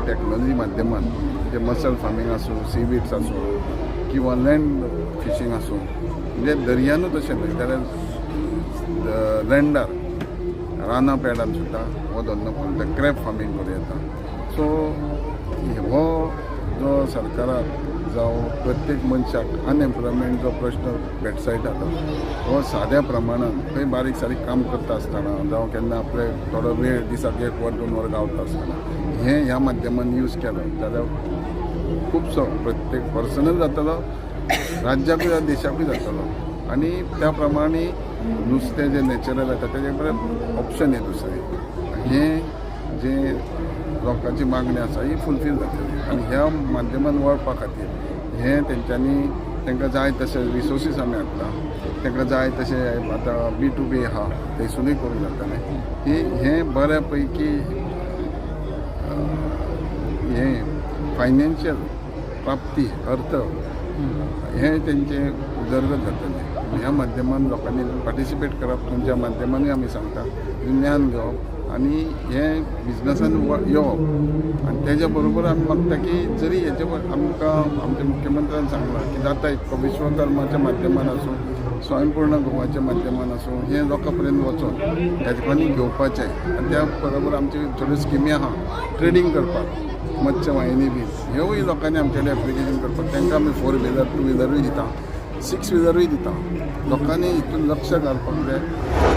Technology माध्यमान, जे muscle farming आसूं, seaweeds आसूं किंवा लँड फिशींग आसूं, म्हणजे दर्यानूच अशें न्हय जाल्यार लँडार, रानां पेडान सुद्दां हो धंदो करून क्रॅब फार्मींग करूं येता. सो हो जो सरकाराक जावं प्रत्येक मनशाक अनएम्प्लॉयमेंट जो प्रश्न भेटसायटा हो साद्या प्रमाणान खंय बारीक सारीक काम करता आसतना जावं केन्ना आपले थोडो वेळ दिसाक एक वर, 2 वर गावता आसतना हें ह्या माध्यमान यूज केलो जाल्यार खुबसो प्रत्येक पर्सनल जातलो, राज्याकूय जाता, देशाकूय जातलो. आनी त्या प्रमाणे नुस्तें जें नॅचरल येता तेजे बरें ऑप्शन हें दुसरें, हें जें लोकांची मागणी आसा ही फुलफील जातली. आनी ह्या माध्यमान वळपा खातीर हें तेंच्यांनी तांकां जाय तशे रिसोर्सीस आमी हाडटा. तांकां जाय तशें आतां बी टू बी आहा, थंयसुनूय करूंक जातलें. ही हें बऱ्या पैकी हें फायनान्शियल प्राप्ती, अर्थ हें तेंचें उदरगत जातलें. ह्या माध्यमान लोकांनी पार्टिसिपेट करप, तुमच्या माध्यमानूय आमी सांगता, ज्ञान घेवप आनी हें बिजनसान येवप. आनी तेज्या बरोबर आमी मागता की जरी हेजे आमकां आमच्या मुख्यमंत्र्यान सांगलां की जाता इतको विश्वकर्माच्या माध्यमान आसूं, स्वयंपूर्ण गोवाच्या माध्यमान आसूं, हें लोकां पर्यंत वचोन हेजपानी घेवपाचें. आनी त्या बरोबर आमच्यो थोड्यो स्किमी आहा ट्रेडींग करपाक, मत्स्य वाहिनी बी, ह्योय लोकांनी आमचे कडेन एप्लिकेशन करपाक. तांकां आमी फोर व्हिलर, टू व्हिलरूय दिता, सिक्स व्हिलरूय दिता. लोकांनी हितून लक्ष घालपाक जाय.